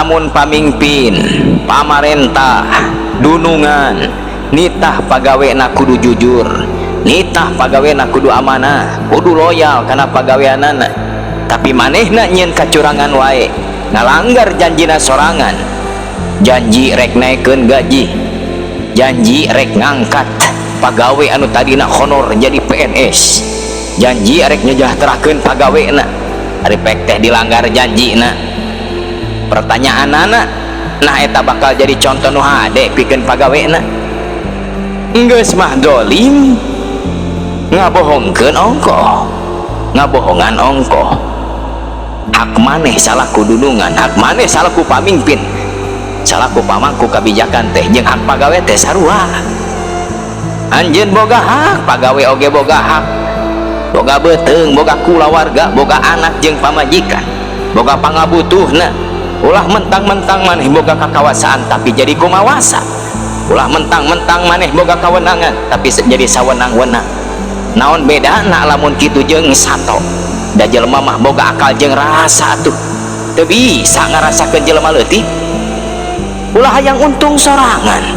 Lamun pamingpin, pamarentah, dunungan nitah pagawena kudu jujur, nitah pagawena kudu amanah, kudu loyal kana pagaweanana, tapi manehna nyieun kacurangan wae, ngalanggar janjina sorangan. Janji rek naikkeun gaji, janji rek ngangkat pagawe anu tadina honor jadi PNS, janji rek nyejahterakeun pagawena, ari pek teh dilanggar janjina. Pertanyaanana, nah, eta bakal jadi contoh nu hade pikeun pagawena? Geus mah dolim, ngabohongkeun ongkoh, ngabohongan ongkoh. Hak maneh salaku dunungan, hak maneh salaku pamimpin, salaku pamangku kebijakan teh jeung hak pagawe teh sarua. Anjeun boga hak, pagawe oge boga hak, boga beuteung, boga kulawarga, boga anak jeung pamajikan, boga pangabutuhna. Ulah mentang-mentang maneh boga kakawasaan tapi jadi kumawasa. Ulah mentang-mentang maneh boga kawenangan tapi jadi sawenang-wenang. Naon bedana lamun kitu jeung sato? Da jelema mah boga akal jeung rasa tuh, teu bisa ngarasakeun jelema leutik. Ulah hayang untung sorangan.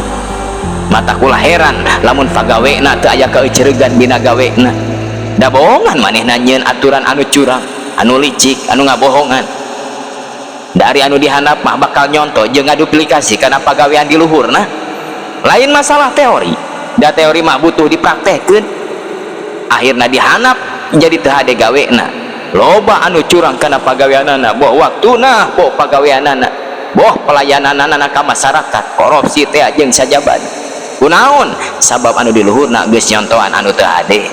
Matak ulah heran lamun pagawena teu aya kaeuceuregan bina gawena, da bohongan manehna nyieun aturan anu curang, anu licik, anu ngabohongan. Dari anu dihandap mah bakal nyontoh jeung ngaduplikasi kana pagawean di luhurna. Lain masalah teori, da teori mah butuh dipraktekkeun. Akhirna dihandap jadi teu hade gawena. Loba anu curang kana pagaweanana, boh waktuna, boh pagaweanana, boh pelayananana ka masyarakat, korupsi teh jeung sajabana. Kunaon? Sabab anu di luhurna geus nyontohan anu teu hade.